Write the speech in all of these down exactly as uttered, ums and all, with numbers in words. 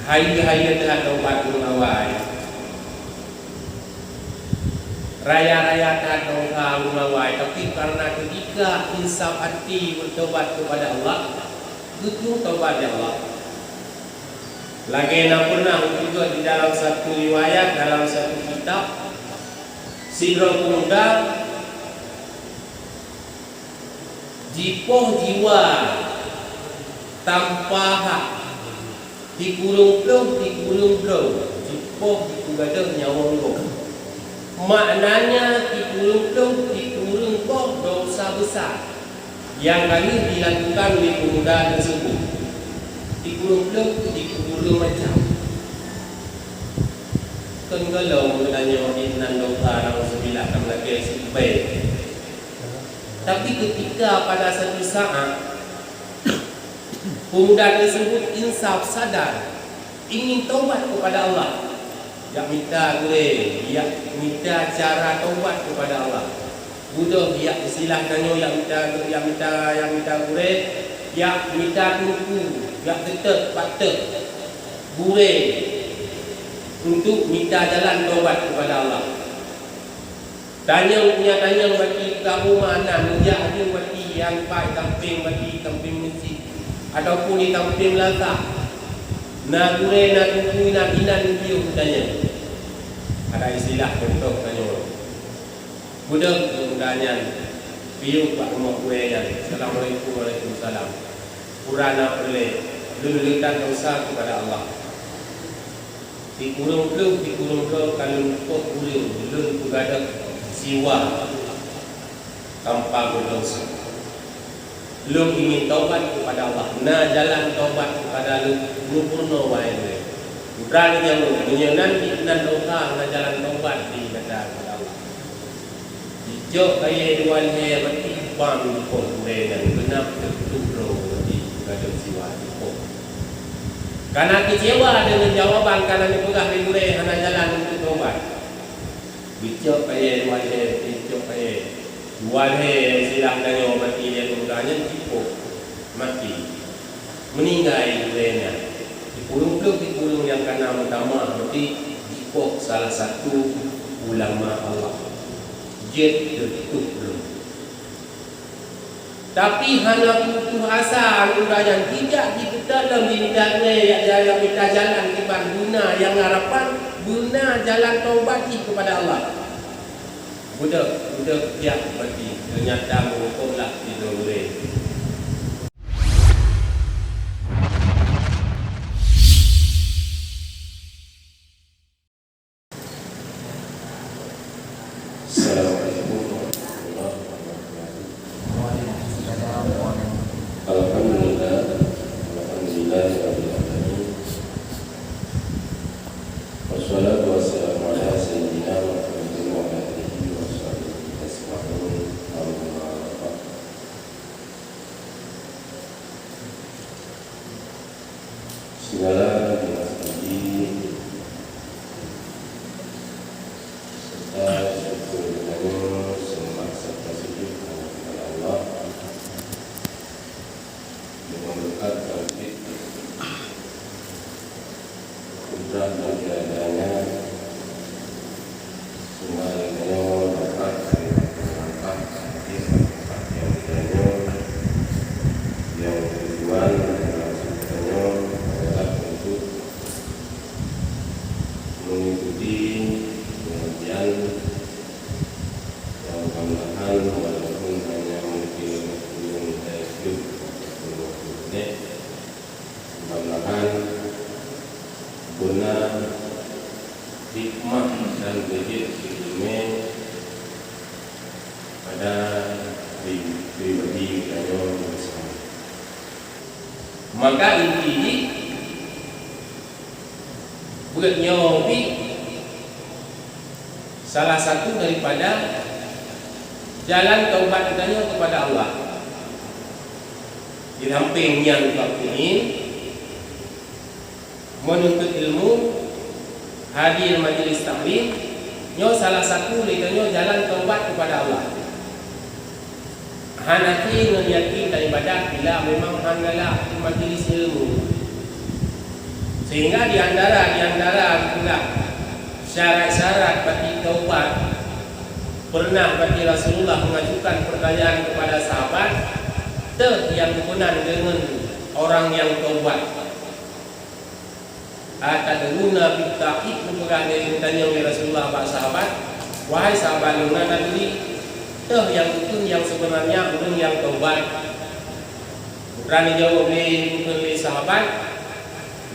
Hayeue-hayeue that taubat ureuëng awai. Raya-raya that dosa ureuëng awai, tapi karena keutika insaf até beutaubat keupada Allah, geuteurimong taubat lé Allah. Lagée na pernah geupeugah di dalam satu riwayat, dalam satu kitab, sidroe pemuda jipoh jiwa tanpa hak, dikureueng ploh, dikureueng bloe, jipoh jipeugadôh nyawöng gob. Maknanya dikureueng ploh, dikureueng boh dosa besar nyang ka lheueh dilakukan lé pemuda tersebut. Dikureueng ploh, dikureueng macam. Kon gohlom geutanyoe inan dosa, naudzubillah, ka meulakée sibée. Tapi ketika pada satu saat pemuda tersebut insaf, sadar, ingin taubat kepada Allah, jak mita gurée, jak mita cara taubat kepada Allah. Beudôh jak istilah tanyoe jak mita, jak mita, jak mita gurée, jak mita teungku, jak teutôt, patot gurée untuk mita jalan taubat kepada Allah. Tanyong, nya tanyong bati ka uma na, meujak aneuk bati nyang pat sampéng bati, sampéng meuseujid, ataupun di sampéng lasah. Na gurée, na teungku, inan, inan piôh tanyong. Ada istilah contoh tanyong. Beudôh pemuda nyan piôh bak rumoh gurée nyan. Assalamualaikum, waalaikumsalam. Pura na peureulée, lôn leutan dosa kepada Allah. Sikureueng ploh, sikureueng droe ka lôn poh ureuëng, lôn peugadôh jiwa tanpa berdosa. Lôn ingin taubat kepada Allah. Na jalan taubat kepada lôn, lôn peurunoe wae lé. Putra lôn nyang, meunyoe nan, nan dosa, na jalan taubat di gata kepada Allah. Jicok kayée dua lhée bati bang di poh gurée nyan, geunab teututoe droe bati gadôh siwa di poh. Kana keucewa deungon jawaban kana neupeugah lé gurée hana jalan untuk taubat. Jicok kayée dua lhée, jicok kayée dua lhée, silah tanyoe bati lé pemuda nyan jipoh, maté. Meuninggai gurée nyan. Sikureueng ploh sikureueng nyang kana meutamah beuti jipoh salah satu ulama Allah. Jeuet teututoe lom. Tapi hana putus asa, aneuk muda nyan jijak jipeutolong di mita gurée, jak, jak, jak mita jalan kiban beuna nyang harapan beuna jalan taubat jih kepada Allah. Beudôh, beudôh jak bati, teunyata meuhuköm lah sidroe gurée. Assalamualaikum warahmatullahi wabarakatuh. Alhamdulillah, alhamdulillahirabbil alamin. Wassalatu wassalamu ala sayyidina Muhammadin wa ala alihi wa sahbihi ajma'in. Amma ba'd. Segala puji serta syukur geutanyoe seumah serta sujud hanya kepada Allah dengan berkat taufik, kudrat dan iradahnya. Sehingga geutanyoe dapat melangkah di tempat yang geutanyoe, yang tujuan dan maksud geutanyoe adalah untuk mengikuti pengajian yang mudah-mudahan walaupun hanya mungkin untuk YouTube ataupun waktu menit, mudah-mudahan guna hikmah dan bibit ileumé pada pri-, pribadi geutanyoe bersama. Maka inti jih, buet nyoe pih salah satu daripada jalan taubat geutanyoe kepada Allah. Di sampéng nyan, bak nyan, menuntut ilmu, hadir majlis taklim, nyoe salah satu lé tanyoe jalan taubat kepada Allah. Hana até ngon yakin dan ibadat bila memang hana galak di majlis ilmu. Sehingga di antara, di antara geupeugah syarat-syarat bati taubat, pernah bati Rasulullah mengajukan pertanyaan kepada sahabat, "Teuh nyang geupeunan deungon orang nyang taubat?" "Atadruna bit taib?" geupeugah lé, geutanyong lé Rasulullah bak sahabat, "Wahai sahabat lôn, na taturi teuh nyang keupeue nyang seubeunarnya ureuëng nyang taubat?" Maka geujaweueb lé, geukheun lé sahabat,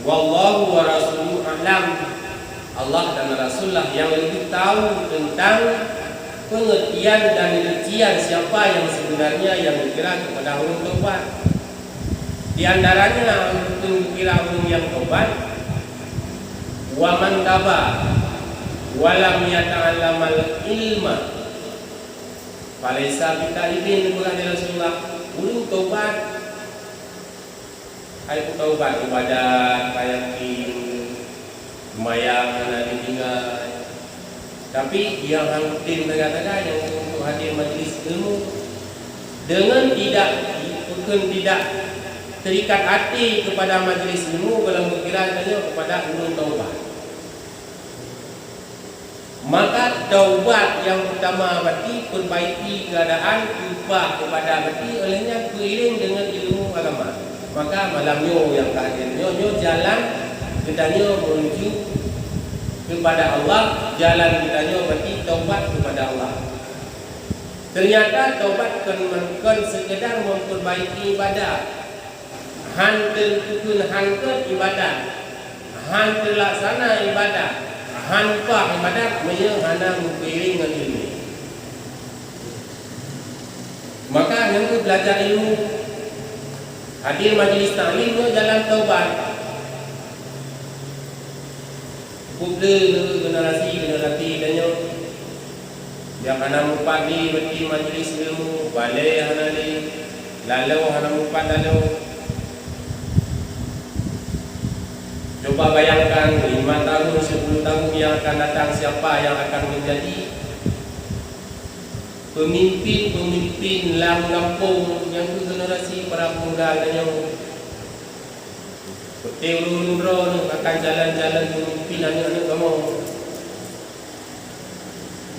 "Wallahu wa rasuluhu a'lam." Allah dan Rasulullah yang lebih tahu tentang pengertian dan rincian siapa yang sebenarnya yang dikira kepada ureuëng taubat. Di antaranya ureuëng dikira ureuëng yang taubat, "Wa man taba wa lam yata'allamal ilma, falaisa bitaibin," geupeugah lé Rasulullah. Ureuëng taubat, hai peutaubat ibadat, bayakin, seumayang hana ditinggai. Tapi nyang han tem sagai-sagai nyang untuk hadir majlis ilmu, deungon tidak, bukan tidak terikat hati kepada majlis ilmu, golom geukira tanyoe kepada ureuëng taubat. Maka taubat nyang peutama bati, perbaiki keuadaan, ubah keupada bati, óh lheueh nyan peuiréng deungon ilmu agama. Maka malam nyoe nyang ka hadir nyoe, nyoe jalan geutanyoe menuju kepada Allah, jalan geutanyoe bati taubat kepada Allah. Ternyata taubat kon, kon sekedar memperbaiki ibadat. Han teupeukon, han kon ibadat, han teulaksana ibadat, han paih ibadat meunyoe hana meupeuiréng ngon ileumèe. Maka nyang keu beulajar ilmu, hadir majlis taklim nyoe jalan taubat. Cukup le generasi-generasi tanyoe nyang hana meupat di bati majlis ilmu, balè hana le, lalu hana meupat lalu. Coba bayangkan, lima tahun, sepuluh tahun yang akan datang, siapa yang akan menjadi pemimpin-pemimpin lam gampông nyang keu generasi para pemuda tanyoe? Peuté ulôn droeneuh akan jalan-jalan meumimpin aneuk-aneuk kamoe.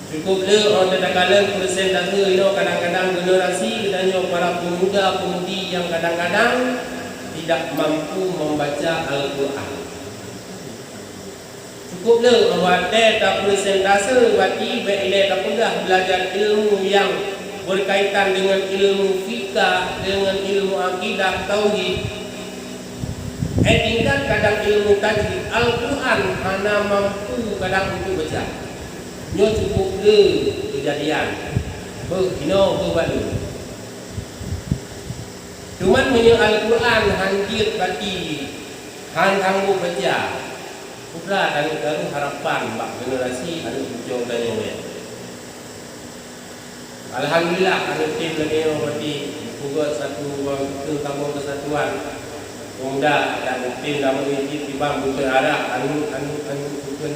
Cukup le óh takalon persentase inoe, kadang-kadang generasi geutanyoe para pemuda-pemudi nyang kadang-kadang tidak mampu membaca Al-Quran. Cukup le watèe tapeureusentasé bati, bèk ilèe tapeugah beulajar ilmu nyang beukaitan deungon ilmu fikah, deungon ilmu akidah, tauhid. Eh, tingkat kadang ilmu tajwid, Al-Quran hana mampu kadang untuk baca. Nyoe cukup le keujadian. Beuh inoe, beuh balu. Cuman meunyoe Al-Quran han jeuet bati, han sanggob baca, peue taruh harapan bak generasi aneuk cucoe tanyoe nyan. Alhamdulillah, aneuk tem lagèe nyoe bati, peugöt satu, bang, keu kamoe persatuan pemuda dan tem kamoe jih, bang, beuteuk arah aneuk, aneuk, aneuk, bukon.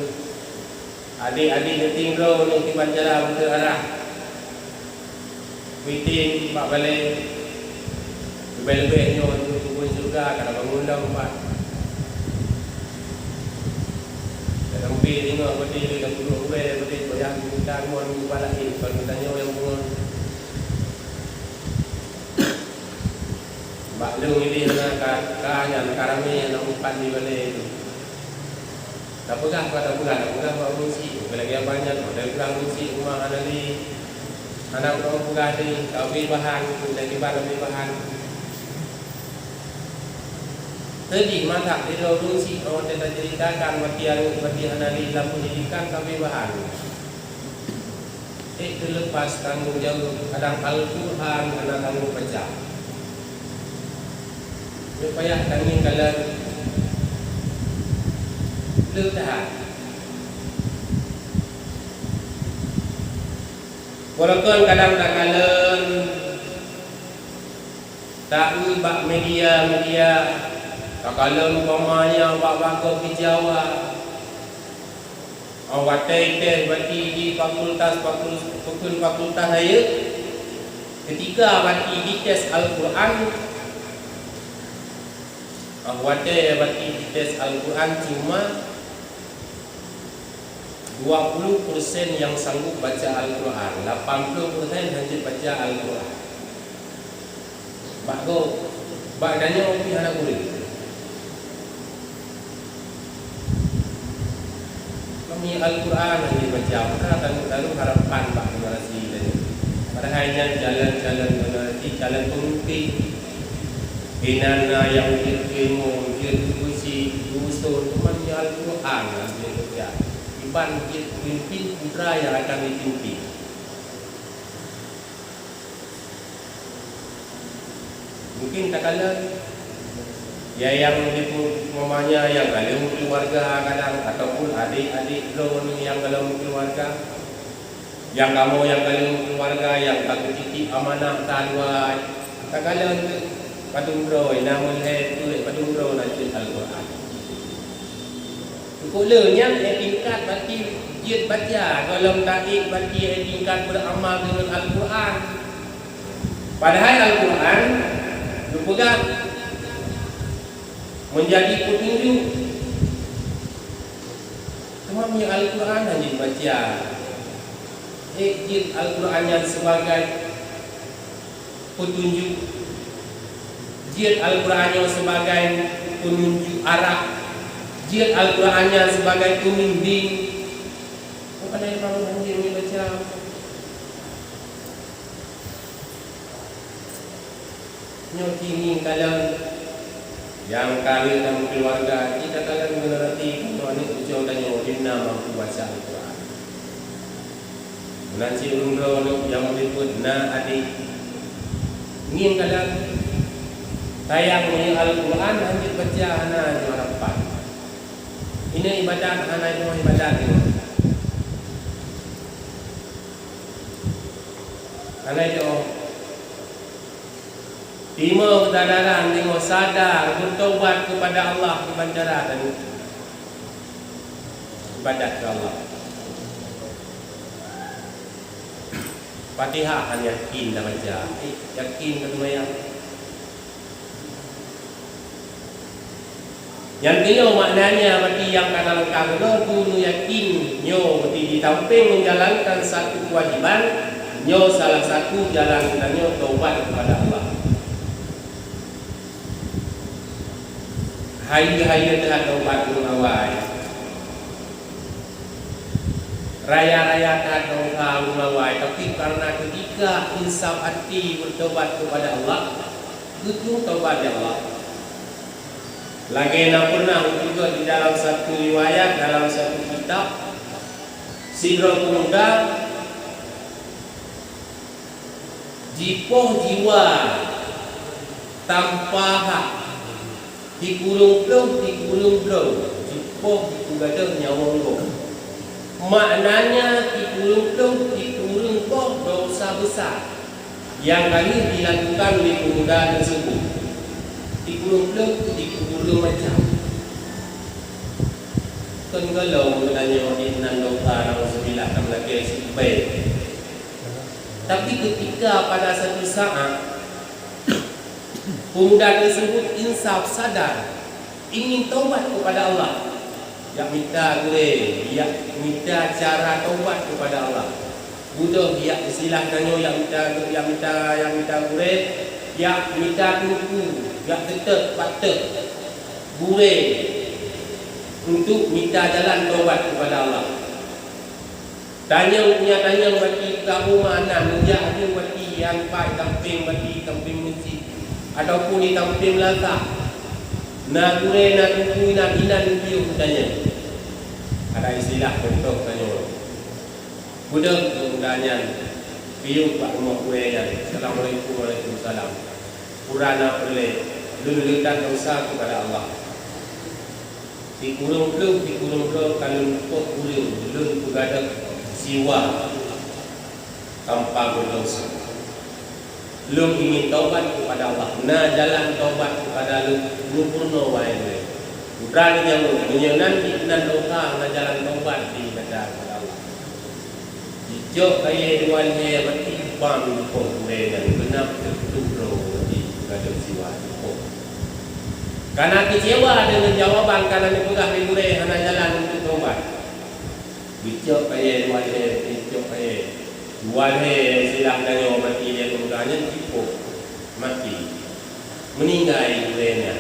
Adik-adik geuting droe nyoe kiban cara beuteuk arah. Witin bak balè. Leubèh-leubèh nyoe untuk kebun syurga ka na bangun lom pat. Dalam pih ingat beuti, dalam dua bulan beuti, bayang kita semua nunggu balak ni, kalau kita nyoe yang bangun. Bak lôn idéh na ka, ka nyan ka ramé nyang na umpat di balè tu. Tapeugah ka tapeugah, tapeugah bak ureueng syiek. Lagèe apa nyan, tapeugah ureueng syiek, uma hana lé, hana ureueng peugah lé, ka abéh bahan, lagèe ban abéh bahan. Teudih masak sidroe ureueng syiek, oh, teuka ceritakan bak tiang, bak tiang hana lé lam pendidikan ka abéh bahan. Eh, teulepas tanggong jaweueb, kadang Al-Qur'an hana tanggong baca. Nyoe payah tangieng kalon le that. Walaupun kadang takalon taeu bak media-media, takalon umpamanya bak-bak gob di Jawa. Watèe ités bati di fakultas, fakultas, fakultas rayeuk, keutika bati dités Al-Qur'an, Watèe bak jites Al-Quran cuma dua puluh persen nyang sanggup baca Al-Quran, lapan puluh persen hanjeuet baca Al-Quran. Bak gob, bak tanyoe pih hana gurèe. Kami Al-Quran hanjeuet baca, maka taruh-taruh harapan bak generasi tanyoe. Padahai nyan calon-calon generasi, calon pemimpin. Inan na nyang jeuet keu ilmu, jeuet keu beusi, keu usul, teuma nyoe Al-Quran hanjeuet baca. Iban jeuet pemimpin putra nyang akan dipimpin. Mungkin takalon, ya, nyang dipu-, umpamanya nyang ka lheueh meukeuluwarga kadang, ataupun adék-adék droeneuh nyang ka lheueh meukeuluwarga, nyang kamoe nyang ka lheueh meukeuluwarga, nyang ka geutitip amanah tan wai, takalon keuh padum droe, na meulhèe peuet, padum droe na jeuet Al-Quran. Teungku lé nyan, eh, tingkat bak jeuet baca, gohlom taék bak jeuet tingkat beuramal deungon Al-Quran. Padahai Al-Quran geupeugah meunjadi peutunjuk. Teuma meunyoe Al-Quran hana jibaca, ék jeuet Al-Quran nyan sibagai peutunjuk, jeuet Al-Quran nyoe sibagai peununjuk arah, jeuet Al-Quran nyan sibagai peumimbing. Bukan dari bangun hana jibaca. Nyoe kini kalon nyang ka lheueh lam keuluwarga, kita kalon generasi keunoe aneuk cucoe tanyoe hana mampu baca Al-Quran. Meunan cit ureueng droeneuh nyang meuliput na adék. Ngieng kadang tayang meunyoe Al-Quran hanjeuet baca hana nyoe harapan. Ini ibadat hana nyoe ibadat nyoe. Hana nyoe. Timoe keusadaran, timoe sadar, beutobat keupada Allah keuban cara dan ibadat keu Allah. Fatihah hana yakin tabaca, eh, yakin taseumayang. Nyan keuh nyoe maknanya, bati nyang ka talangkah keunoe, keuneuk yakin nyoe bati jitampéng menjalankan satu kewajiban, nyoe salah satu jalan geutanyoe taubat keupada Allah. Hayeue-hayeue teuh taubat ureueng awai. Raya-raya that dosa ureueng awai, tapi karena keutika insaf até beutobat keupada Allah, geujok tobat lé Allah. Lagèe na peunah geupeugah di dalam satu riwayat, dalam satu kitab, sidroe peumuda jipoh jiwa tanpa hak, dikureueng ploh, dikureueng bloe, jipoh jipeugadôh nyawöng gob. Maknanya dikureueng ploh, dikureueng gob dosa besar nyang ka lheueh dilakukan lé peumuda teuseubut. Dikureueng ploh, dikureueng macam. Kon gohlom geutanyoe inan dosa, naudzubillah, ka meulakèe sibée. Tapi keutika pada satu saat, peumuda teuseubut insaf, sadar, ingin taubat keupada Allah. Jak mita gurèe, jak mita cara taubat keupada Allah. Beudôh jak istilah tanyoe jak mita, jak mita, jak mita gurèe, jak mita teungku, jak teutôt, patot gurèe untuk mita jalan taubat keupada Allah. Tanyong, meunyo tanyong bati ka uma na, meujak ateueh bati nyang pat sampéng bati, sampéng meuseujid, ataupun di sampéng lasah. Na gurèe, na teungku inan, inan piôh tanyong. Ada istilah contoh tanyong. Beudôh peumuda nyan piôh bak rumoh gurèe nyan. Assalamualaikum, waalaikumsalam. Pura na peureulèe, lôn leutan dosa keupada Allah. Sikureueng ploh, sikureueng ploh ka lôn poh ureueng, lôn peugadôh siwa tanpa beudosa. Lôn ingin taubat keupada Allah. Na jalan taubat keupada lôn, lôn peurunoe wahai lôn. Putra geujaweueb, meunyoe nan, nan dosa, na jalan taubat di gata keupada Allah. Jijok kayèe dua lhèe bati bang di poh gurèe nyan, beunam teuh droe bati gadôh siwa di poh. Kana keucewa deungon jawaban kana neupeugah lé gurée hana jalan untuk taubat. Geucok kayée dua lhée, geucok kayée dua lhée, silah tanyoe mati lé muda nyan jipoh mati. Meuninggai gurée nyan.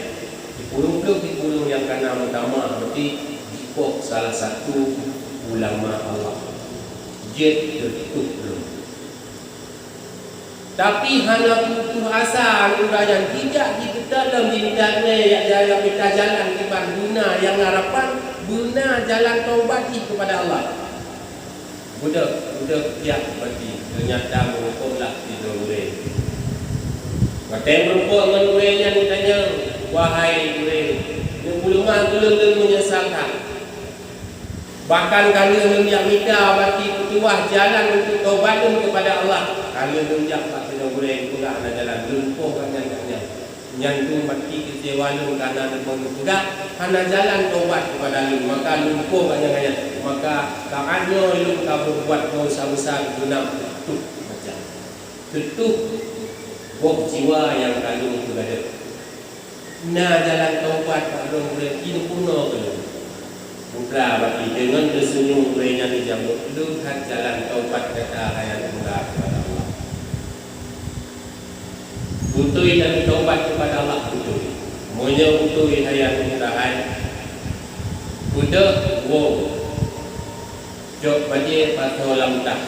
Di ureuëng-ureuëng nyang kana meutamah meuti jipoh salah satu ulama Allah. Jeuet teutup lom. Tapi hana putôh asa aneuk muda nyan, jijak jipeuteulam di mita gurée, jak jalan mita jalan kiban beuna nyang harapan, beuna jalan taubat jih keupada Allah. Beudôh, beudôh jak bati, teunyata meuhuköm lah sidroe gurée. Watée meurumpok ngon gurée nyan geutanyong, "Wahai gurée, neupeuleumah keu lôn, lôn meunyeusal that." Bahkan ka lheueh lôn jak mita bati peutuwah jalan untuk taubat lôn keupada Allah. Ka lheueh lôn jak bak sidroe gurée geupeugah hana jalan, lôn poh gobnyan-gobnyan. Nyan dum bati keucewa lôn kana teupeu geupeugah hana jalan taubat keupada lôn, maka lôn poh gobnyan-gobnyan. Maka saát nyoe lôn ka peubuet desya besar, geunab teutup macam. Teutup boh jiwa nyang ka lôn peugadôh. Na jalan taubat bak droe gurée, keunoe keunoe. Putra bati deungon teuseunyum gurée nyan jijaweueb, "Lôn that jalan taubat gata hai aneuk muda keupada Allah." Beutôi taneuk taubat keupada Allah, beutôi. Meunyoe beutôi hai aneuk muda hai, beudôh woe, cok bajée pasoe lam tah.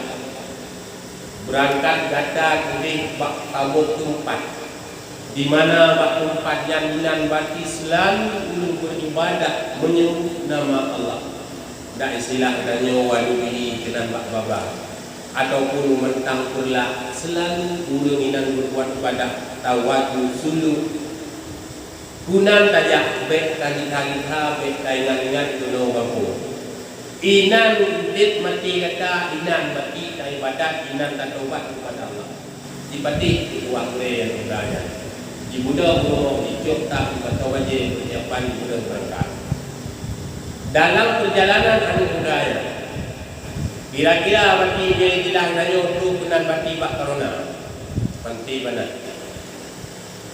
Beurangkat gata keudeh bak saboh teumpat, di mana bak teumpat nyan inan bati seulalu ureuëng beuribadah meunyeubut nama Allah. Dak istilah tanyoe walubihi keunan bak baba, ataupun mantang peureulak, seulalu ureuëng inan beubuet ibadah, tawassul, Keunan tajak, bék tagita-gita, bék taingat-ingat keunoe gampông. Inan udeb maté gata, inan bati taibadat, inan tataubat keupada Allah. Jipatéh keu tuah gurée nyang muda nyan. Jibeudôh rumoh, jicok tah, jipasoe bajée, peusiapan jibeudôh beurangkat. Dalam peurjalanan aneuk muda nyan, kira-kira bati nyang jilah tanyoe troh keunan bati bak corona. Panté bana.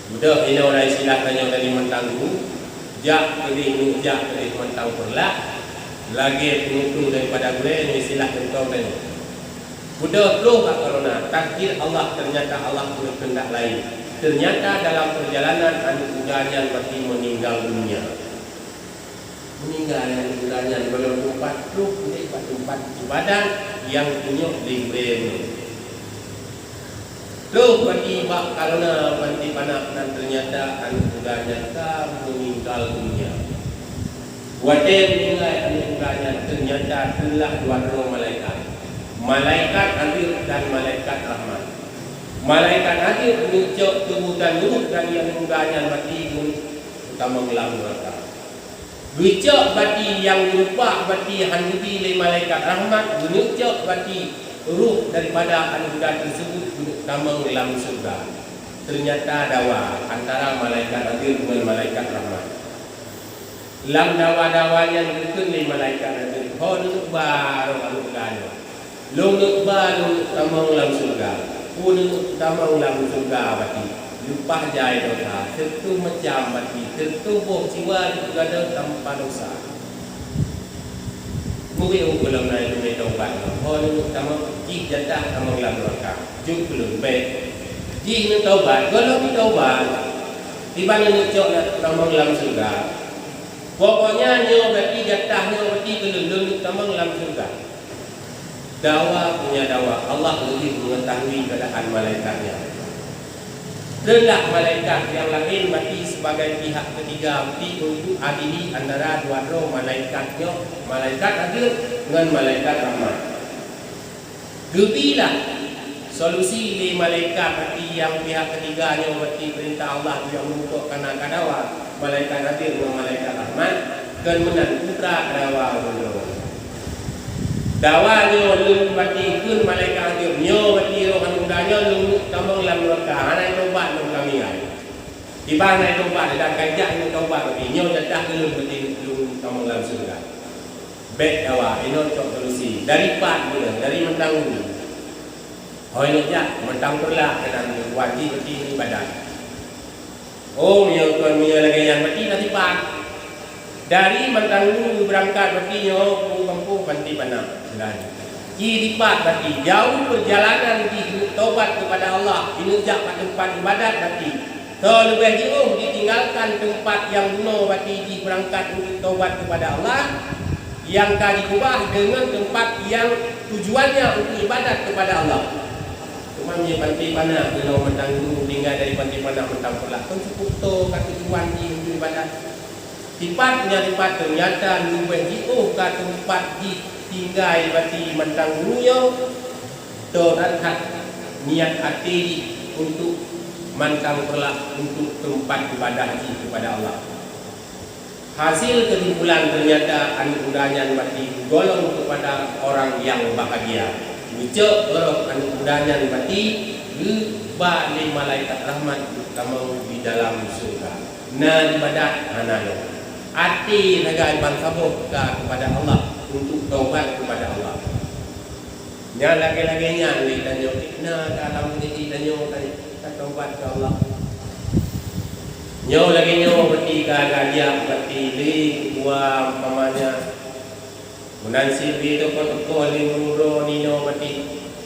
Beudôh inoe na istilah tanyoe dari mantang guru, jak keudeh, neujak keudeh mantang peureulak, lagée peungeut daripada gurée nyoe istilah teuntong tanyoe. Beudôh troh bak corona, takdir Allah, teunyata Allah peukeundak laén. Teunyata dalam peurjalanan aneuk muda nyan bati meuninggal dunia. Meuninggai aneuk muda nyan gohlom teumpat troh udeb bak teumpat ibadat nyang tunyok lé gurée nyoe. Troh bati bak corona panté bana, dan teunyata aneuk muda nyan ka meuninggal dunia. Watée meuninggai aneuk muda nyan, teunyata teulah dua droe malaikat, malaikat azeub dan malaikat rahmat. Malaikat azeub geuneuk cok tuboh dan ruh dari aneuk muda nyan bati geuneuk tamong lam neuraka. Geucok bati nyang geurumpok bati han geubi lé malaikat rahmat, geuneuk cok bati ruh daripada aneuk muda teuseubut geuneuk tamong lam syeuruga. Teunyata dawa antara malaikat azeub ngon malaikat rahmat. Lam dawa-dawa nyan geukheun lé malaikat azeub, "Ho neuneuk ba roh aneuk muda nyoe." Lôn neuk ba lôn neuk tamong lam syeuruga. Peue neuk tamong lam syeuruga bati? Leupah jai desya, sireutoh macam bati, sireutoh boh siwa jeuet gata tanpa desya. Meunyoe gohlom na ileumé taubat, ho neuk tamong jih jatah tamong lam neuraka. Jeuet keu lôn bék. Jih neuk taubat, gohlom taubat. Iban neuk cok na tamong lam syeuruga. Pokoknya nyoe bati jatah nyoe bati keu lôn, lôn neuk tamong lam syeuruga. Dawa punya dawa, Allah leubeh meungetahui keuadaan malaikat nyan. Teulah malaikat nyang laén bati sibagai pihak keutiga bati untuk adili antara dua droe malaikat nyoe, malaikat azeub ngon malaikat rahmat. Geubilah solusi lé malaikat bati nyang pihak keutiga nyoe bati peurintah Allah nyang meurukok kana ka dawa. Malaikat azeub ngon malaikat rahmat, kon meunan putra dawa ulôn. Dawa nyoe lôn bati kheun malaikat azeub, nyoe bati roh aneuk muda nyoe lôn neuk tamong lam neuraka, hana taubat lôn ka minggai. Kiban hana taubat, dan ka jak neuk taubat bati, nyoe jatah keu lôn bati lôn tamong lam syeuruga. Bék dawa, inoe cok solusi. Dari pat buleuen, dari mantang ulu. Hôi neuk jak, mantang peureulak keunan wajéb bati ibadat. Oh, meunyoe kon, meunyoe lagèe nyan, berarti na sipat. Dari Mantang Guru beurangkat, berarti nyoe u kampung Panté Panak. Selain. Ci sipat, berarti jauh perjalanan jih untuk taubat kepada Allah, jineuk jak bak teumpat ibadat, berarti. Teuleubeh jiôh ditinggalkan teumpat nyang bunoe, berarti jih beurangkat untuk taubat kepada Allah. Nyang ka jikeubah deungon teumpat nyang tujuannya untuk ibadat kepada Allah. Teuma meunyoe Panté Panak, keunoe Mantang Guru, tinggai dari Panté Panak Mantang Peureulak, kan cukup toe ka tujuan jih untuk ibadat. Sipat nyan sipat teunyata leubeh jiôh ka teumpat jih tinggai, berarti Mantang Guru nyoe, toe that niat até jih untuk Mantang Peureulak, untuk teumpat ibadah jih kepada Allah. Hasil kesimpulan, teunyata aneuk muda nyan berarti geugolong keupada orang nyang bahagia. Geucok roh aneuk muda nyan berarti geuba lé malaikat rahmat geutamong di dalam syeuruga. Na ibadat hana lom. Até sagai ban saboh ka keupada Allah, untuk taubat keupada Allah. Nyan lagèe-lagèe nyan lé tanyoe, na ka lam diri tanyoe, tanyoe ka taubat keu Allah. Nyoe lagèe nyoe, berarti ka gajak, berarti lé keudua, umpamanya, meunan cit lé tokoh-tokoh lé meurudroe ninoe, berarti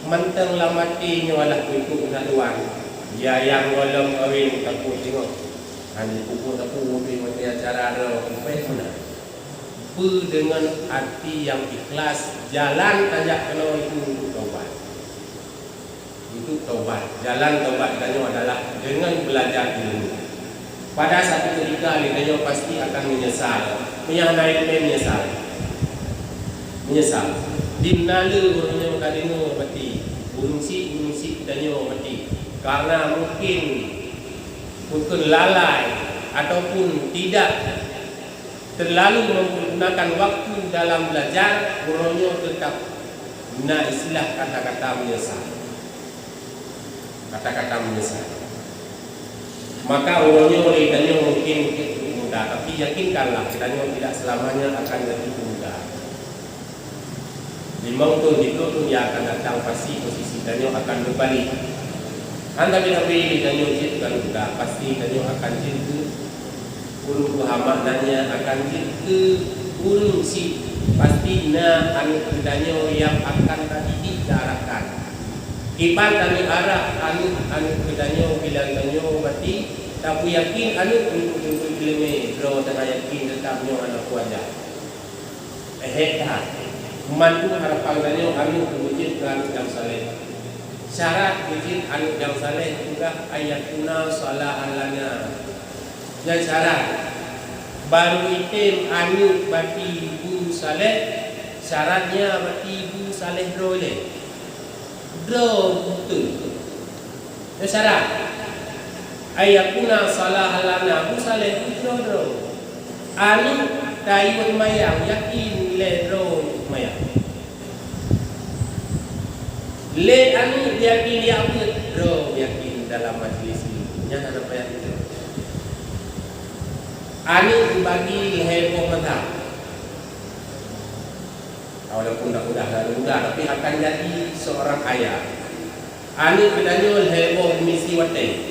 mantong lam até nyoe alah kuikôt na tuan. Ya nyang gohlom kawin takot singoh. Hana jipeubuet sapeue pih watèe acara droe, kupéh meunan. Peue deungon até nyang ikhlas, jalan tajak keunoe itu untuk taubat. Untuk taubat, jalan taubat geutanyoe adalah deungon beulajar ilmu. Pada satu ketika geutanyoe pasti akan menyesal. Meunyo hana ileumèe menyesal. Menyesal. Di na le ureueng nyoe ka deungoe maté. Ureueng syiek, ureueng syiek geutanyoe maté. Karena mungkin, mungkin lalai ataupun tidak terlalu menggunakan waktu dalam belajar, uroe nyoe teutap na istilah kata-kata menyesal. Kata-kata menyesal. Maka uroe nyoe lé tanyoe mungkin muda, tapi yakinkanlah, tanyoe tidak selamanya akan jadi pemuda. Limong thôn, siplôh thôn nyang akan datang, pasti posisi tanyoe akan beubalik. Hana sabe-sabe tanyoe jeuet keu aneuk muda, pasti tanyoe akan jeuet keu ureueng tuha, maknanya akan jeuet keu ureueng syiek. Pasti na aneuk geutanyoe nyang akan tadidik, taarahkan. Kiban tanyoe arah aneuk-aneuk geutanyoe, bila tanyoe maté, tapeuyakin aneuk untuk menuntut ileumèe, droe tanyoe yakin teutap nyoe aneuk kuaja. Ehek that. Mandum harapan tanyoe aneuk beujeuet keu aneuk nyang saleh. Syarat beujeuet aneuk nyang saleh peugah, "An yakuna shalihan lana." Nyan syarat. Barô item aneuk bati bu saleh, syaratnya bati bu saleh droe lé. Droe beutôi. Nyoe syarat. An yakuna shalihan lana, bu saleh bu droe-droe. Aneuk tayue seumayang, yakin lé droe seumayang. Lé aneuk yakin jak beuet, droe yakin dalam majlis ilmu. Nyan hana payah tujoh. Aneuk dibagi lhèe boh mazhab. Walaupun dak mudah, dak mudah, tapi akan jadi seorang ayah. Aneuk geutanyoe lhèe boh misi watèe.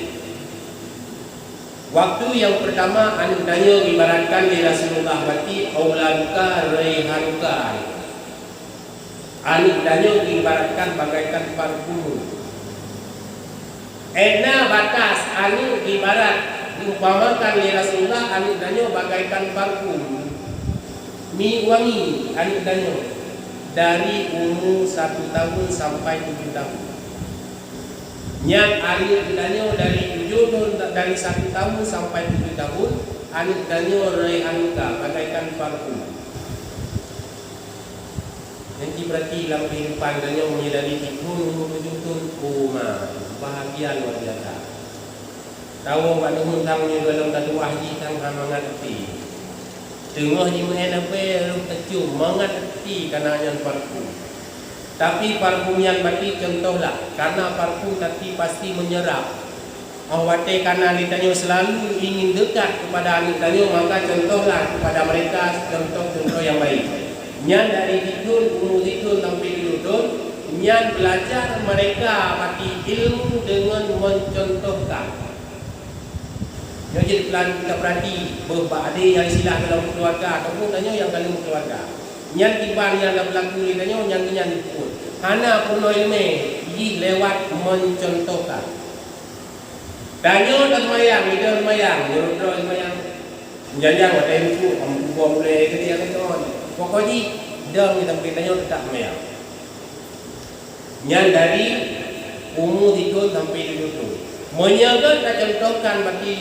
Waktu nyang pertama aneuk tanyoe ibaratkan lé Rasulullah bati, "Auladuka raihanuka." Aneuk tanyoe ibaratkan bagaikan parfum. Ena batas aneuk ibarat, diumpamakan lé Rasulullah aneuk tanyoe bagaikan parfum, minyeuk wangi aneuk tanyoe dari umur satu tahun sampai tujuh tahun. Nyan aneuk tanyoe dari tujoh thôn, dari satu tahun sampai tujoh tahun, aneuk tanyoe raihanuka bagaikan parfum. Nyan jiberarti lam kehidupan tanyoe meunyoe dari sithôn umur tujoh thôn, oh ma, bahagia luar biasa. Tawoe bak deungon sang nyoe gohlom tatuah jih sang hana mangat até. Teungoh jimeu'en apui rôh tacôm, mangat até kana nyan parfum. Tapi parfum nyan bati contohlah, karena parfum tati pasti menyerap. Óh watèe kana lé tanyoe selalu ingin dekat kepada aneuk tanyoe, maka contohlah kepada mereka contoh-contoh yang baik. Nyan dari sithôn, umur sithôn sampai tujoh thôn, nyan belajar mereka bati ilmu dengan mencontohkan. Nyoe jeuet pelan kita peurati, beuh bak adé nyang silsilah dalam keuluwarga ataupun tanyoe nyang ka lheueh keuluwarga. Nyan kiban nyang ka beulaku lé tanyoe nyang keunan jipeubuet. Hana peurunoe ileumèe, jih lewat meucontohkan. Tanyoe taseumayang, kita seumayang, meunurot droe seumayang. Janjang watèe ruku', am kuba mulai keudéh keudroe. Pokok jih, dong sampoe tanyoe teutap seumayang. Nyan dari umu sithon sampoe tujoh thon. Meunyoe gèt tacontohkan, berarti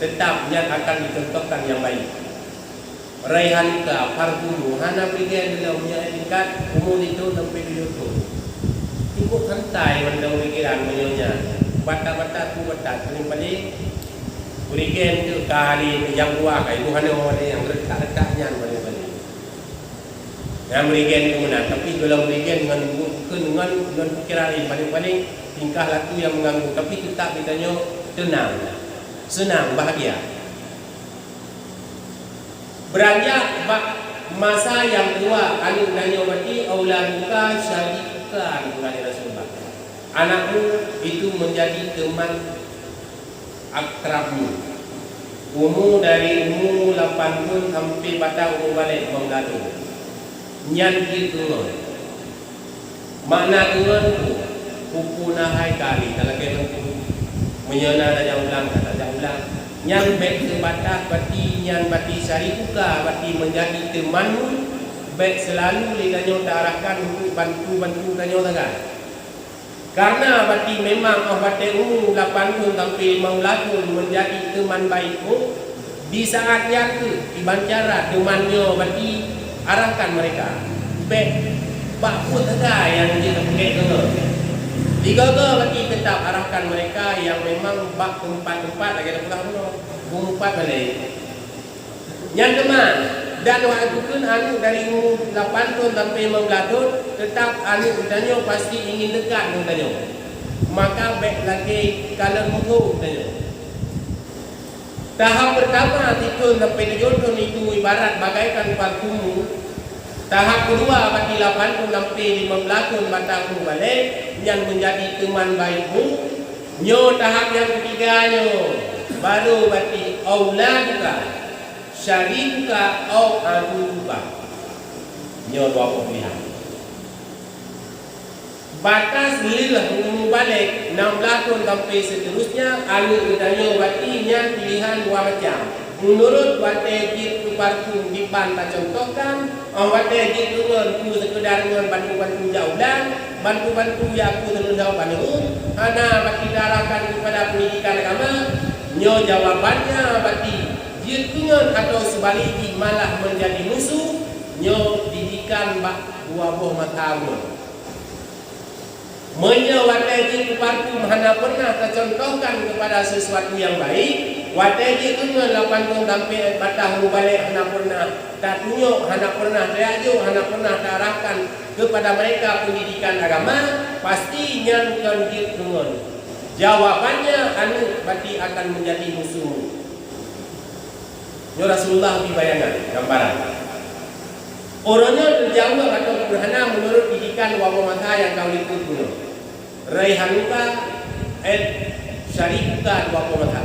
teutap nyan akan dicontohkan nyang baik. Raihanuka, parfummu, hana bri gèt lom nyan tingkat umu sithon sampoe tujoh thon. Cukup santai mandum pikiran meunyoe nyan. Batat-batat, ku batat, paléng-paléng bri gèt keu kali nyang dua, ka ibu hana nyang retak-retak nyan paléng-paléng. Nyang bri gèt keu meunan, tapi golom bri gèt ngon bukon ngon, ngon pikiran laén, paléng-paléng tingkah laku nyang meuganggu, tapi teutap geutanyoe teunang, seunang, bahagia. Beuranjak bak masa nyang dua, aneuk tanyoe berarti auladuka syarikuka, geupeugah lé Rasulullah. Anakmu itu menjadi teman akrabmu. Umu dari umu lapan thon sampoe bak umu balek, lima belas thon. Nyan jeuet keu ngon. Makna keu ngon peue? Peue-peue na hai kali, talakèe ngon peue. Meunyoe na tajak ulang, ka tajak ulang. Nyan bèk teubatas, berarti nyan berarti syarikuka, berarti menjadi temanmu, bèk seulalu lé tanyoe taarahkan untuk bantu-bantu tanyoe sagai. Karena berarti memang 'oh watèe umu lapan thon sampoe lima belas thon menjadi teman baikmu, di saat nyan kheueh kiban cara teman nyoe berarti arahkan mereka. Bèk bak peue sagai nyang jeuet tapeugèt deungon. Digoe-goe berarti teutap arahkan mereka nyang memang bak teumpat-teumpat lagèe tapeugah bunoe, bumpat balek. Nyan teuma, dan watèe bukon aneuk dari umu lapan thon sampoe lima belas thon, teutap aneuk geutanyoe pasti ingin dekat ngon tanyoe. Maka bèk lagèe kalon muphom tanyoe. Tahap peurtama, sithon sampoe tujoh thon itu ibarat bagaikan parfummu. Tahap keudua, berarti lapan thon sampoe lima belas thon bak umu balek, nyan menjadi teman baikmu. Nyoe tahap nyang keutiga nyoe, baru berarti auladuka syarikuka au aduwuka. Nyoe dua boh pilihan. Batas lheueh umu balek, enam belas thon sampoe seuterusnya, aneuk geutanyoe berarti nyan pilihan dua macam. Meunurot watèe jeuet keu parfum diban tacontohkan, 'oh watèe jeuet keu ngon peue, seukadar ngon bantu-bantu jak ulang, bantu-bantu jak peue, seuleusoe paneuk, hana berarti taarahkan keupada peundidikan agama, nyoe jawabannya berarti jeuet keu ngon, atawa seubalek jih malah menjadi musuh, nyoe didikan bak dua boh mata uroe. Meunyoe watèe jeuet keu parfum hana pernah tacontohkan keupada sesuatu nyang baik, watèe jeuet keu ngon lapan thon sampoe bak umu balek hana pernah tatunyok, hana pernah tajak jok, hana pernah taarahkan keupada mereka peundidikan agama, pasti nyan kon jeuet keu ngon. Jawabannya, aneuk berarti akan menjadi musuhmu. Nyoe Rasulullah bri bayangan, gambaran. Uroe nyoe teujaweueb atawa teupeurhana meunurot didikan dua boh mata nyang ka lheueh bunoe. Raihanuka, eh, syarikuka, dua boh mata.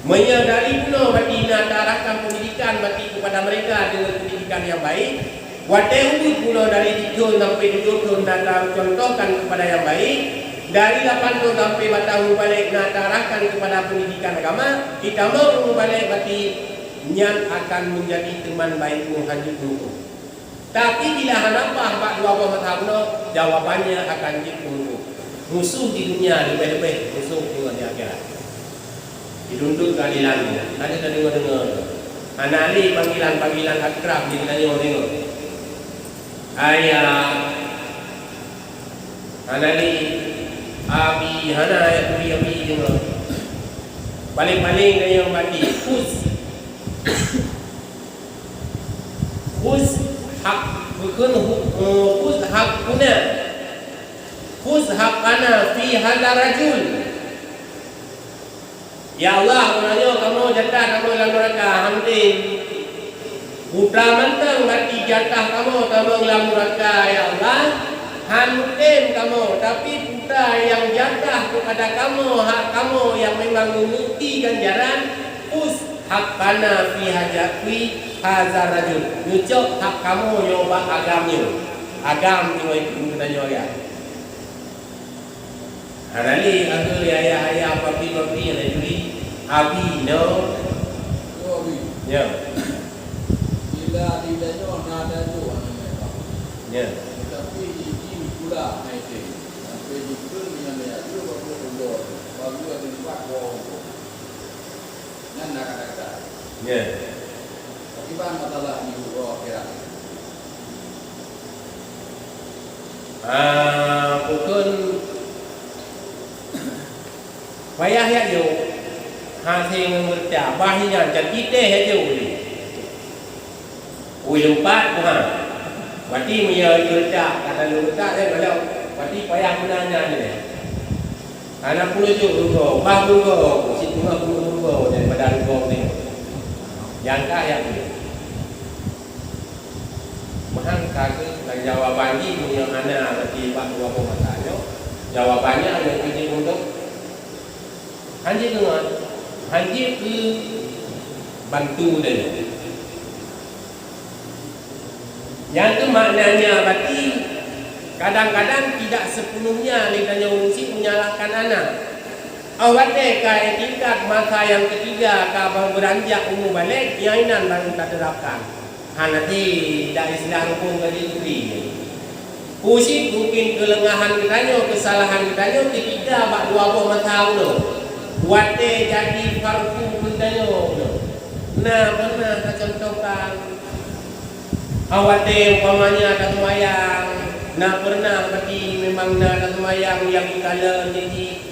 Meunyoe dari bunoe berarti na taarahkan peundidikan berarti keupada mereka deungon peundidikan nyang baik, watèe ubit bunoe dari sithon sampoe tujoh thon na tacontohkan keupada nyang baik, dari lapan thon sampoe bak umu balek na taarahkan keupada peundidikan agama, itamong umu balek berarti nyan akan menjadi teman baikmu, hanjeuet musuh. Tapi bila hana paih bak dua boh mata bunoe, jawabannya akan jeuet keu musuh. Musuh di dunia leubeh-leubeh musuh deungon di akhirat. Dituntut keuadilan, hana tadeungoe-deungoe. Hana lé panggilan-panggilan akrab di tanyoe deungoe. Ayah, hana lé abi, hana ayah turi abi deungoe. Paléng-paléng tanyoe bati, khuz. Khuz hak, bukon hu-, eh, khuz hakuna. Khuz hakana fi hadza rajul. Ya Allah, meunyoe kamoe jatah kamoe lam neuraka, hana tem. Buta mantong bati jatah kamoe, kamoe lam neuraka, ya Allah. Han mutem kamoe, tapi peue nyang jatah keupada kamoe, hak kamoe nyang memang meungeurti ganjaran, us haqqana fi haja-, fi hadzar rajul. Neucok hak kamoe nyoe bak agam nyoe. Agam nyoe itu geutanyoe agam. Hana lé ateueh ayah-ayah, papi-papi nyang na juri, abi, no? Yo, abi. Ya. Bila di tanyoe na tanyoe aneuk. Ya. Tetapi di, di pula na itu. Sampai di pun dengan ayah tu, baru keluar. Baru ada empat orang. Nyan na kata-kata. Ya. Bagaimana masalah di uroe akhirat? Ah, bukon payah ya jo. Hase ngon berta, bah nyan jadi teh ya jo. Ui lumpat, ha. Berarti meunyoe berta, kata lu berta, ya, kalau berarti payah guna nyan ni. Hana puluh jok rugoe, bah rugoe, situngoh puluh rugoe daripada rugoe teuh. Nyang ka ayat nyoe. Meuhan ka keuh, dan jawaban jih meunyoe hana lagèe bak dua boh mata nyoe, jawaban nyan lagèe jih untuk hanjeuet deungon, hanjeuet keu bantu teuh. Nyang keuh maknanya berarti kadang-kadang tidak sepenuhnya lé tanyoe ureueng syiek menyalahkan anak. Óh watèe ka itikad masa nyang ketiga ka beuranjak umu balek, nyan inan baru taterapkan. Hana tidak istilah rukun gaji negeri. Puji mungkin keuleungahan geutanyoe, keusalahan geutanyoe ketika bak dua boh masa uroe. Watèe jadi fardu geutanyoe. Na pernah tacontohkan. Awatèe umpamanya taseumayang, na pernah bagi memang na taseumayang nyang ikalon jih.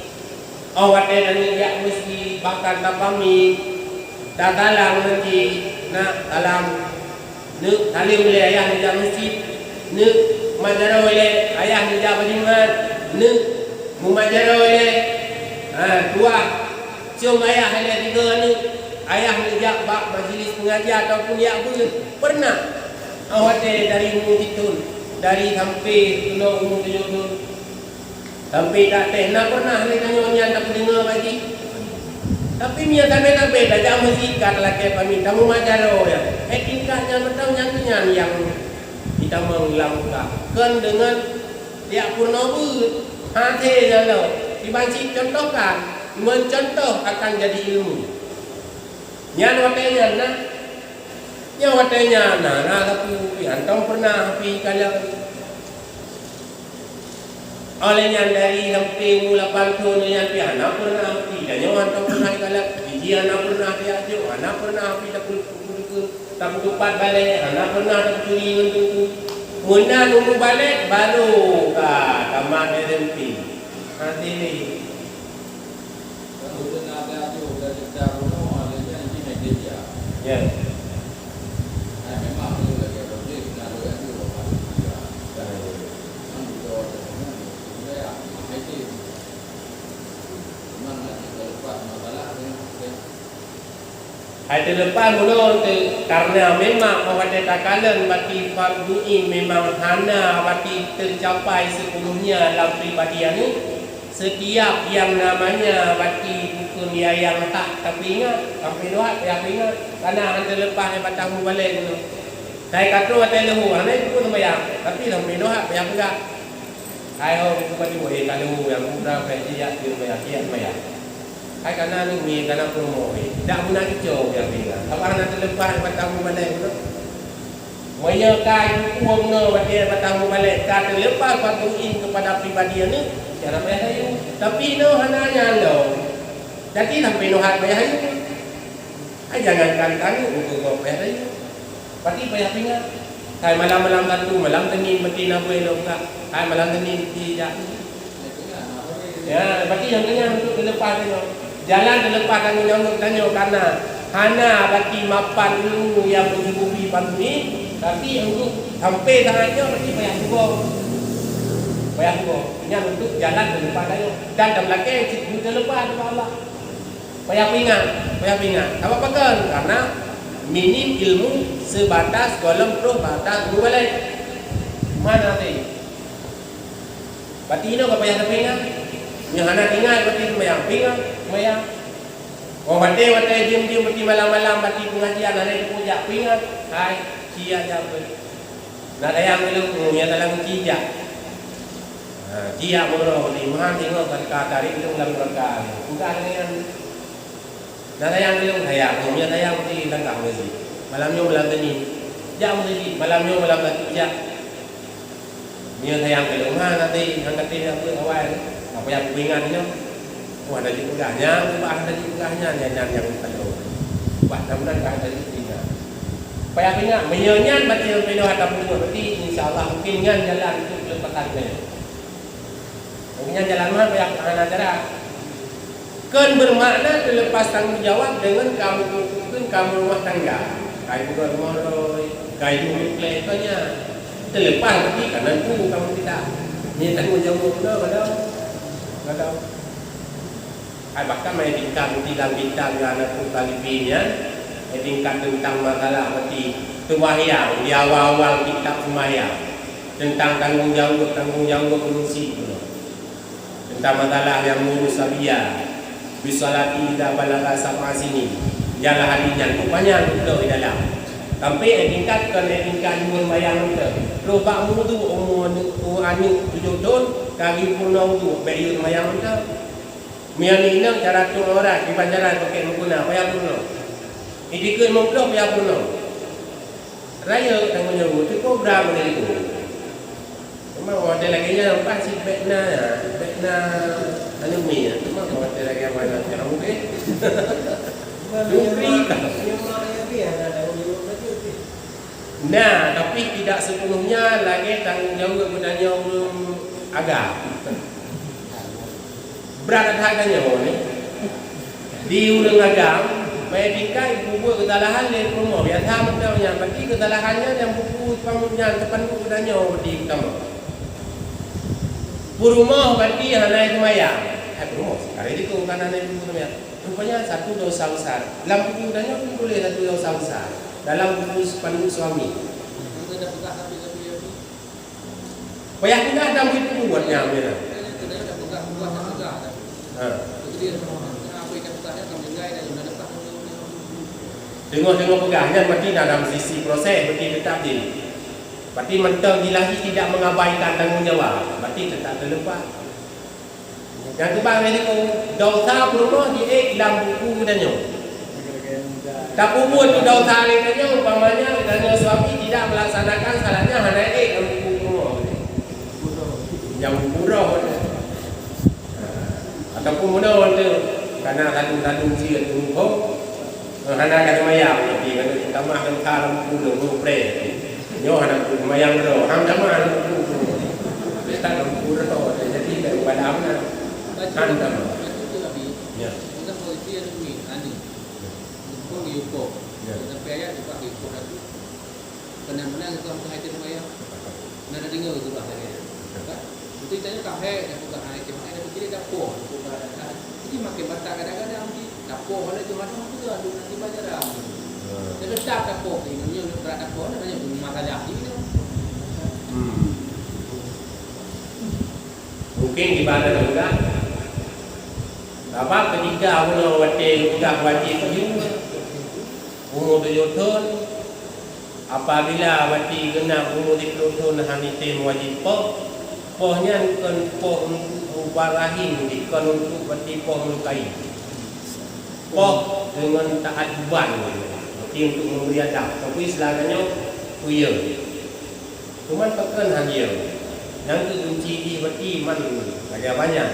Awatèe tanyoe jak meuseujid, bahkan tapamit, tatalang meuseujid, nak talam, neuk taleuem lé ayah neujak meuseujid, neuk mumat jaroe lé ayah neujak bak Jumat, neuk mumat jaroe lé, ha, tuah, ciom ayah lé tiga aneuk, ayah neujak bak majlis pengajian ataupun jak beuet. Pernah, awatèe dari umu sithon, dari sampai keunoe umu tujoh thon. Tapi tak teh na pernah lé tanyoe nyan tapeudeungoe bak jih. Tapi meunyoe sabe-sabe tajak meuseujid ka talakèe pamit, tamumat jaroe nyan. Eh, tingkat nyan mantong nyan keuh nyan nyang jitamong lam muka. Kon deungon jak peurunoe beuet. Hase nyan lom. Kiban cit contohkan, meucontoh akan jadi ilmu. Nyan watèe nyan na. Nyan watèe nyan na, na sapeue pih hántom pernah pih kalon. Óh lheueh nyan dari sampai umu lapan thon nyan pih hana pernah pih, dan nyoe hántom pernah kalon. Jih hana pernah pih jak jok, hana pernah pih tapeu-, tapeu-, tapeutupat balek, hana pernah tapeucuri ngon teungku. Meunan umu balek, baru ka tamat S M P. Hati ni. Ya. Hai teuleupah bunoe teuh, karena memang óh watèe takalon bati fardhu ain memang hana bati teucapai sepenuhnya lam pribadi aneuk. Setiap nyang namanya bati bukon nyang hak tapeuingat, sampai dohat payah peuingat, karena hana teuleupah daripada umu balek nyoe. Hai ka troh watèe leuhô, hana jipeubuet seumayang, tapi sampai dohat payah peugah. Hai ho, buku baju, eh, ka leuhô, nyang muda, payah jijak, jeuet seumayang, jijak seumayang. Hai ka na aneuk miet, ka na peurumoh, eh, dak guna cuco, payah peugah. Sabab hana teuleupah daripada umu balek nyoe. Meunyoe ka ipupueng nyoe watèe batang mubalek ka teuleupah fardhu ain keupada pribadi aneuk, cara payah rayeuk. Tapi nyoe hana nyan lom. Jadi sampai nyoe hat payah rayeuk. Hai jangankan keu aneuk, untuk gob payah rayeuk. Pati payah peuingat. Hai malam-malam Sabtu, malam Senin, meuti na buet lom ka. Hai malam Senin, meuti jak. Ya, berarti nyang keunyan untuk teuleupah tanyoe. Jalan teuleupah tanyoe nyang tanyoe karena hana bati mapan ilmu nyang mencukupi fardhu ain, tapi untuk sampai saat nyoe berarti payah tugoe. Payah tugoe. Nyan untuk jalan teuleupah tanyoe. Dan tameulakèe cit teuleupah nibak Allah. Payah peuingat, payah peuingat. Sabab pakon? Karena minim ilmu sebatas gohlom troh batas mubalek. Mana tadi? Pati inoe ka payah tapeuingat. Nyoe hana tinggai pati seumayang, peuingat seumayang. Oh, watèe-watèe jeuem-jeuem pati malam-malam pati pengajian hana jipeuingat, peuingat. Hai, sia jak beuet. Na dayang lôn, oh, nyang dalam cija. Ha, cia meunyoe di meuhan ingat ka tarék lôn lam neuraka. Peugah lagèe nyan. Na sayang lôn, sayang. Meunyoe sayang, meusti langkah meuseujid. Malam nyoe malam Seunin, jak meuseujid. Malam nyoe malam Sabtu, jak. Meunyoe sayang lôn, ha, nanti nyang katé jak beuet awai. Apa nyang peuingat nyoe? Wah, hana jipeugah nyan, bah hana jipeugah nyan, nyan, nyan nyang teulo. Bah, mudah-mudahan ka hana jipeugah. Payah peuingat, meunyoe nyan berarti peuingat ata peubuet, berarti insya Allah mungkin nyan jalan untuk peulepaskan nyoe. Mungkin nyan jalan meuhan payah hana cara. Kon bermakna teulepas tanggong jawab deungon kamoe, kon kamoe rumah tangga. Kai buka rumah roi, kai duek klek, kon nyan. Teulepas berarti kan nanti kamoe tidak. Nyan tanggong jawab, betul, betul. Betul. Hai, bahkan mai tingkat berarti lam kitab nyang aneuk talibin nyan, ai tingkat teuntang masalah berarti seumahyang di awal-awal kitab seumahyang. Teuntang tanggong jaweueb, tanggong jaweueb ureueng syiek bunoe. Teuntang masalah nyang meurus sabia, bisalati idza balagha sab'a sinin. Jalan hadis nyan panyang beutôi di dalam. Sampai ai tingkat kon ai tingkat umur mayang mantong. Trok bak meuwudhu umur aneuk, umur aneuk tujoh thon ka geupeurunoe wudhu, bèk yue mayang mantong. Meunyoe inong cara tueng aurat, kiban cara pakèk mukena, payah peurunoe. Idikeue limong ploh payah peurunoe. Rayeuk tanggong jaweueb, teuh kobra meunyoe itu. Cuma watèe lagèe nyan, pas cit bèk na, bèk na anu mi, cuma watèe lagèe mana cara mungkin. Dukri kan. Na, tapi tidak sepenuhnya lagèe tanggong jaweueb geutanyoe ureueng agam. Brat that geutanyoe ni. Di ureueng agam, meuetika peubuet keusalahan lé peurumoh. Biasa mantong nyan, berarti keusalahan nyan nyang buku pam-, nyan teupenuh geutanyoe berarti utama. Peurumoh berarti hana seumayang. Hai peurumoh, sekarang itu bukan hana seumayang. Rupanya satu dosa besar. Lam buku geutanyoe pun tuléh satu dosa besar. Dalam buku spanduk suami. Payah pindah dan buet-buet nyan, ya. Ha. Teungoh-teungoh peugah nyan berarti na dalam sisi proses, berarti tetap di. Berarti mantong dilahé tidak mengabaikan tanggung jawab, berarti tetap terlibat. Nyang keubah lagèe nyoe, dosa peurumoh jiék lam buku geutanyoe. Tapeubuet dosa lé geutanyoe, umpamanya geutanyoe suami tidak melaksanakan salatnya hana ék lam buku peurumoh. Nyang buku roh. Ataupun meunoe tu, kana lalu-lalu jeuet muphom, hana ka seumayang, tapi kana tamah dosa lam buku, mupreh. Nyoe hana seumayang droe, han tamah lam buku. Letak lam buku droe, jadi dak ubat na. Han tamah. Ya. Ya. Sampai ayat juga ikut aku. Benar-benar itu aku hati sembahyang. Nah, dah dengar itu bah lagi. Kan? Itu tanya kahek, dah buka hai cuma ada kiri dapur, buka kan. Jadi makin batal kadang-kadang di dapur mana cuma ada tu ada nanti baca dah. Dia tetap dapur, ini ni berat dapur, namanya masalah ni. Hmm. Mungkin di mana dah. Sabab ketika uroe watèe peugah wajéb yue, umu tujoh thon, apabila watèe geunap umu siplôh thon hana item wajéb poh, poh nyan kon poh untuk ubah rahim, kon untuk watèe poh meulukai. Poh deungon ta'aduban, watèe untuk memberi adab. Tapi selama nyoe kuyeueng. Cuman pakon han yö. Nyang keu kunci jih berarti man raja banyak.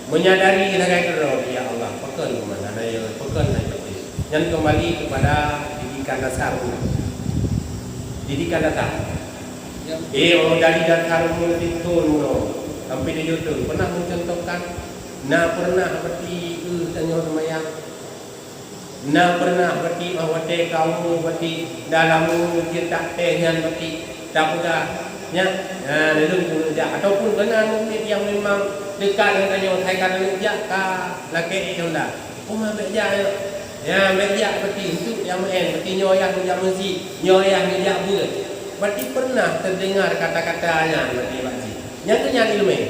Menyadari sagai keudroe, ya Allah, pakon cuman hana yö, pakon hana yö. Nyan kembali kepada didikan dasar umat. Didikan dasar. Eh, oh, dari dasar umat itu, no, sampai di YouTube. Pernah mencontohkan, na pernah berarti, eh, tanyoe seumayang. Na pernah berarti, ah, watèe kamoe berarti dalam cetak teh nyan berarti tapeugah nyan, na lôn keuneuk jak. Ataupun keu na murit nyang memang dekat ngon tanyoe, hai ka lôn jak ka lakèe ék honda. Uma bèk jak nyoe. Ya, bèk jak berarti untuk nyang meu'en, berarti nyoe yah neujak meuseujid, nyoe yah neujak beuet. Berarti pernah terdengar kata-kata nyan berarti bak jih. Nyan keuh nyan ileumèe.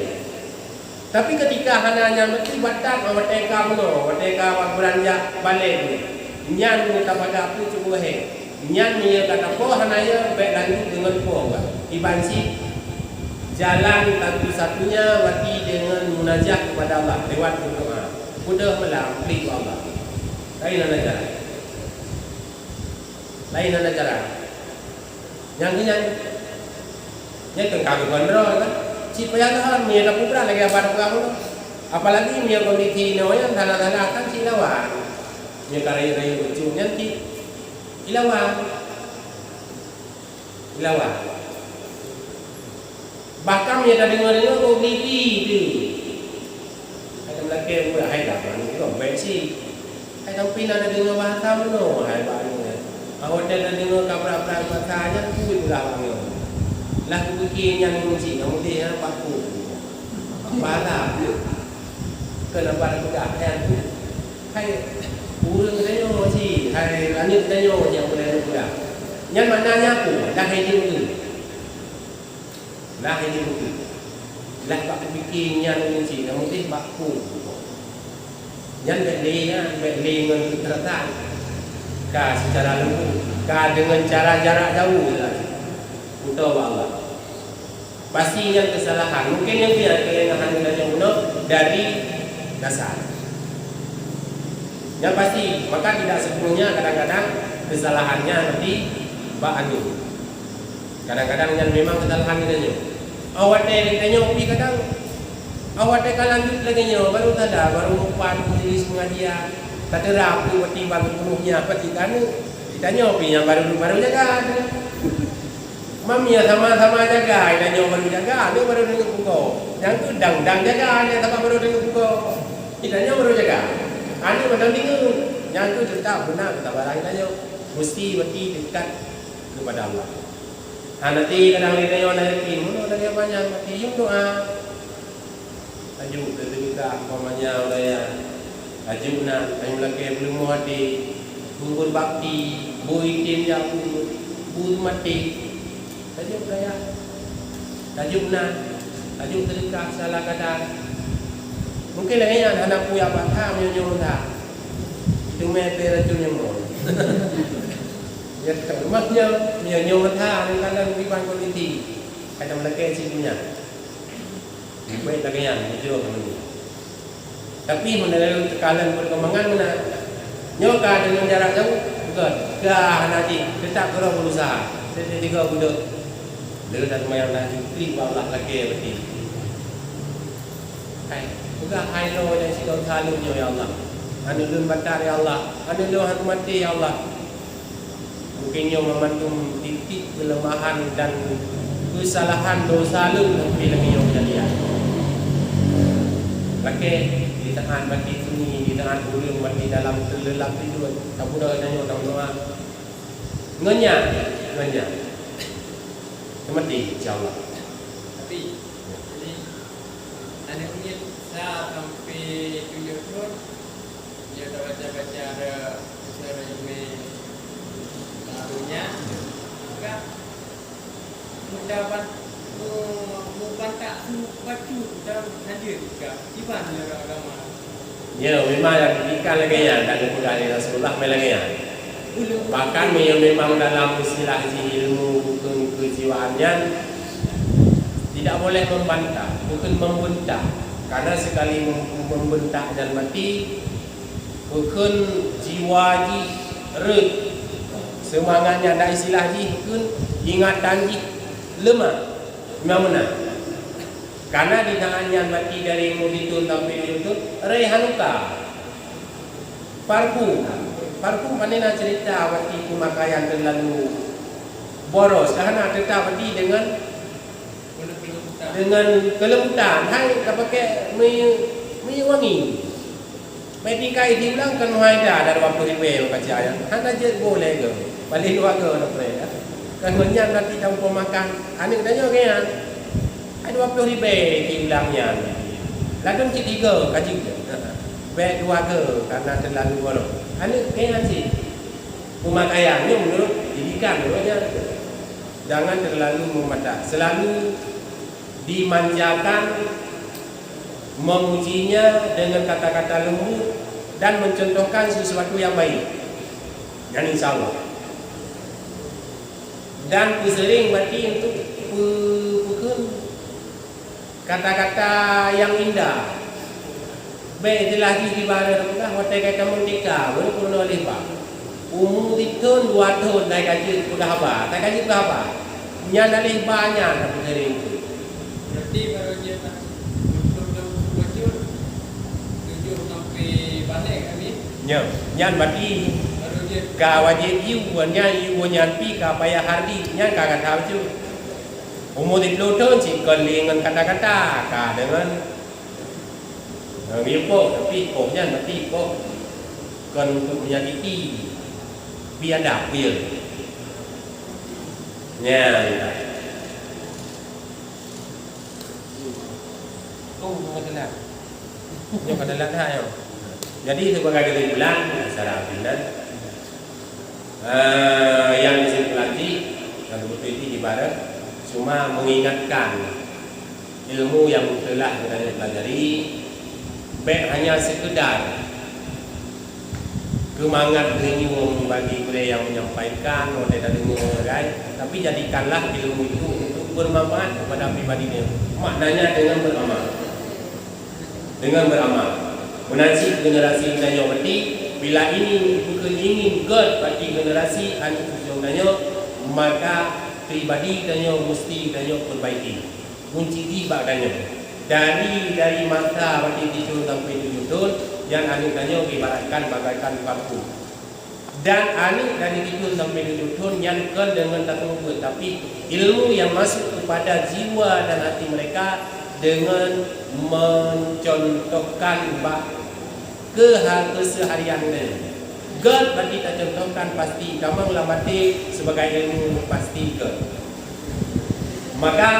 Tapi ketika hana nyan meusti batat watée ka bunoe, watée ka beranjak balek nyan, nyan meunyoe tapaga peue cukup hé. Nyan meunyoe ka tapoh hana ya, bék lanjut deungon poh bah. Iban cit jalan satu-satunya mati deungon munajat kepada Allah lewat berdoa. Mudah malam klik Allah. Lain hana jalan. Lain hana jalan. Nyang keu nyan, nyan keu ka geukontrol kan. Cit payah leuhon meunyoe tapeubrat lagée haba tapeugah bunoe. Apalagi meunyoe kondisi inoe nyan salah-salah kan cit lawan. Meunyoe ka rayeuk-rayeuk ucok nyan cit ilawan. Ilawan. Bahkan meunyoe tadeungoe-deungoe kok giti tu. Hai tameulakée buet hai dah mani kok baik sih. Hai sampai na tadeungoe bahasa meunoe hai bak nyoe. Awak dah tadeungoe kabrak-brak bahasa nyan kui pula bak nyoe. Lah kupike nyan ngon cit ngon udeh ha bak ku. Bahasa. Kenapa ada peugah nyan tu? Hai ureuëng tanyoe cit, hai aneuk tanyoe nyang boleh peugah. Nyan maknanya aku dah hai jeuet. Lah ini bukti. Lah bak kupike nyan ngon cit nyang udeh bak ku. Nyan bék lé nyan, bék lé ngon kekerasan. Ka secara lembut, ka deungon cara jarak jauh lah. Kuto bak Allah. Pasti nyan kesalahan. Mungkin nyang biasa keulengahan geutanyoe bunoe dari dasar. Nyan pasti, maka tidak sepenuhnya kadang-kadang kesalahannya nanti bak aneuk. Kadang-kadang nyan memang kesalahan geutanyoe. Awak watée geutanyoe pih kadang, awak watée ka lanjut lagée nyoe, baru tada, baru meupat majelis pengajian, tateura peue bak timbang peunoh nyan bak geutanyoe. Geutanyoe pih nyang baru, baru jaga tu. Mam ya sama-sama jaga, geutanyoe baru jaga, aneuk baru deungoe pukon. Nyang tu dang-dang jaga, nyang saban baru deungoe pukon. Geutanyoe baru jaga. Aneuk mantong deungoe. Nyang tu teutap beuna keutabaran geutanyoe. Mesti bati dekat kepada Allah. Hana ti kadang lé tanyoe na yakin, meunoe lagée banyak mati yum doa. Aju teudeukah umpamanya ulaya. Aju na, aju lakée beuleumoh até, beuet bakti, bui item jak beuet, bui maté. Aju ulaya. Aju na, aju teudeukah salah kadar. Mungkin lagée nyan hana kuyak bak tham nyoe-nyoe that. Teumé pé racun nyang mon. Ya, rumoh nyoe, nyoe-nyoe that, kadang-kadang iban kondisi. Kadang lakée cit nyan. Baik lagée nyan, jujur kami. Tapi meunurot teukalon perkembangan meunan, nyoe ka deungon jarak jauh, bukan? Ka hana jih, teutap keudroe berusaha. Tiga budok. Leuh dan mayang dan jukri bak Allah lakée berarti. Hai, peugah hai lo nyang sidroe saleuem nyoe ya Allah. Aneuk lôn batat ya Allah. Aneuk lôn hana maté ya Allah. Mungkin nyoe meumandum titik keuleumahan dan keusalahan dosa lôn sampai lagée nyoe keujadian. Lakée, di saat mati sunyi, di saat ureuëng mati dalam teulelap tidur, saboh tanyoe tameudoa. Ngon nyan, ngon nyan. Teumati, insya Allah. Tapi, jadi, aneuk miet sa sampai tujoh thon, Dia tabaca-baca ada secara ilmiah barunya, maka mudah ban-, mu-, mubantak su bacut dan hadir jika iban lara agama. Ya, memang yang didikan lagi ya, dan kemudian dari Rasulullah mai lagi ya. Ulun Bahkan me-, memang dalam istilah jih ilmu bukan kejiwaan nyan tidak boleh membantah, bukan membentak. Karena sekali mem-, membentak dan mati, Bukon jiwa jih rhot, seumangat nyan dan istilah jih bukon ingatan jih leumah. Memang meunan. Karena di tangan nyan mati dari muridun sampai yutun, reh hanuka. Parfum. Parfum mana nak cerita mati pemakaian terlalu boros. Karena tetap mati dengan Dengan keulembutan, hai tapakée minyeuk, minyeuk wangi. Meutingkai di ulang kan hai dah, dah dua puluh ribée meukaca nyan. Hana jeuet boleh ke? Paling dua ke nak boleh dah. Kan ngon nyan nanti tampung makan. Aneuk tanyoe ke nyan. Hai dua puluh ribée di ulang nyan. Ladom cit tiga kaji. Baik dua ke karena terlalu boros. Aneuk ke nyan cit. Pemakaian nyoe menurut didikan menurut nyan. Jangan terlalu mematah. Selalu dimanjakan Memujinya dengan kata-kata lembut dan mencontohkan sesuatu yang baik. Dan insya Allah. Dan peuseuring bati untuk pe-, peukheun kata-kata yang indah. Bèk istilah jih di barat peugah watèe gata merdeka, baru peurunoe lé ba. Umu sithon dua thon, tai ka jeuet peugah haba, tai ka jeuet peugah haba. Nyan na lé ba nyan ka peuseuring tu. Berarti baru jeuet tujuh sampai balik kami. Nyo, nyan berarti baru jeuet ka wajéb yue, nyan yue nyan pi ka payah hardi, nyan ka gata bacut. Umu siploh thon cit kon lé ngon kata-kata, ka deungon, eh, miyup poh, tapi poh nyan mati poh. Kon untuk menyakiti, biadab, ya. Nyan. Oh, nyoe keunan. Nyoe keunan lah, nyoe. Jadi, sebagai kesimpulan, secara pimpinan, Eh, nyang disimpulan jih, nyang beutôi jih ibarat cuma mengingatkan ilmu nyang teulah geutanyoe pelajari, bèk hanya sekedar keu mangat geutanyoe bagi gurèe nyang menyampaikan, watèe tadeungoe, kan? Tapi jadikanlah ilmu itu untuk bermanfaat kepada pribadi nyoe. Maknanya dengan beramal. Dengan beramal. Meunan cit generasi geutanyoe berarti, bila ingin, bukan ingin gèt bagi generasi aneuk cucu geutanyoe, maka pribadi geutanyoe mesti geutanyoe perbaiki. Kunci jih bak geutanyoe. Dari, dari masa berarti tujuh sampai tujuh thon, nyan aneuk geutanyoe ibaratkan bagaikan parfum. Dan aneuk dari tujuh sampai tujuh thon nyan kon deungon tateupeue, tapi ilmu yang masuk kepada jiwa dan hati mereka dengan mencontohkan bak keha-, keseharian mereka. Gèt berarti tacontohkan pasti, tamong lam até sebagai ilmu pasti gèt. Maka,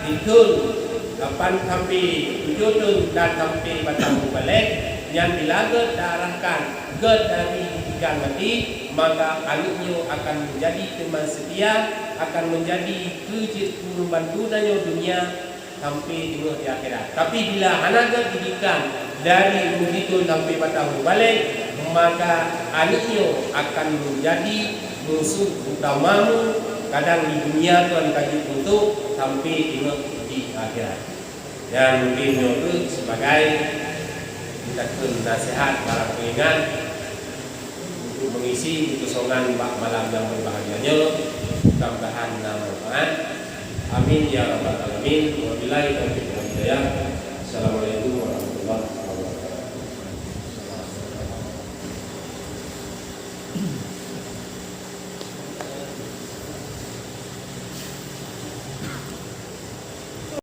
di thon lapan sampai tujoh thon dan sampai batang mubalek, nyan bila gèt taarahkan gèt dari didikan maté, maka aneuk nyoe akan menjadi teman setia, akan menjadi keu jeuet pembantu tanyoe dunia sampai teungoh di akhirat. Tapi bila hana gèt didikan dari umu sithon sampai batang mubalek, maka aneuk nyoe akan menjadi musuh utamamu, kadang di dunia kon ka jeuet untuk sampai teungoh di akhirat. Dan mungkin nyoe kheueh sebagai kita pun nasihat barang peuingat untuk mengisi kekosongan bak malam yang berbahagia nyoe. Mudah-mudahan na manfaat. Amin ya rabbal alamin. Wabillahi taufiq wal hidayah. Assalamualaikum.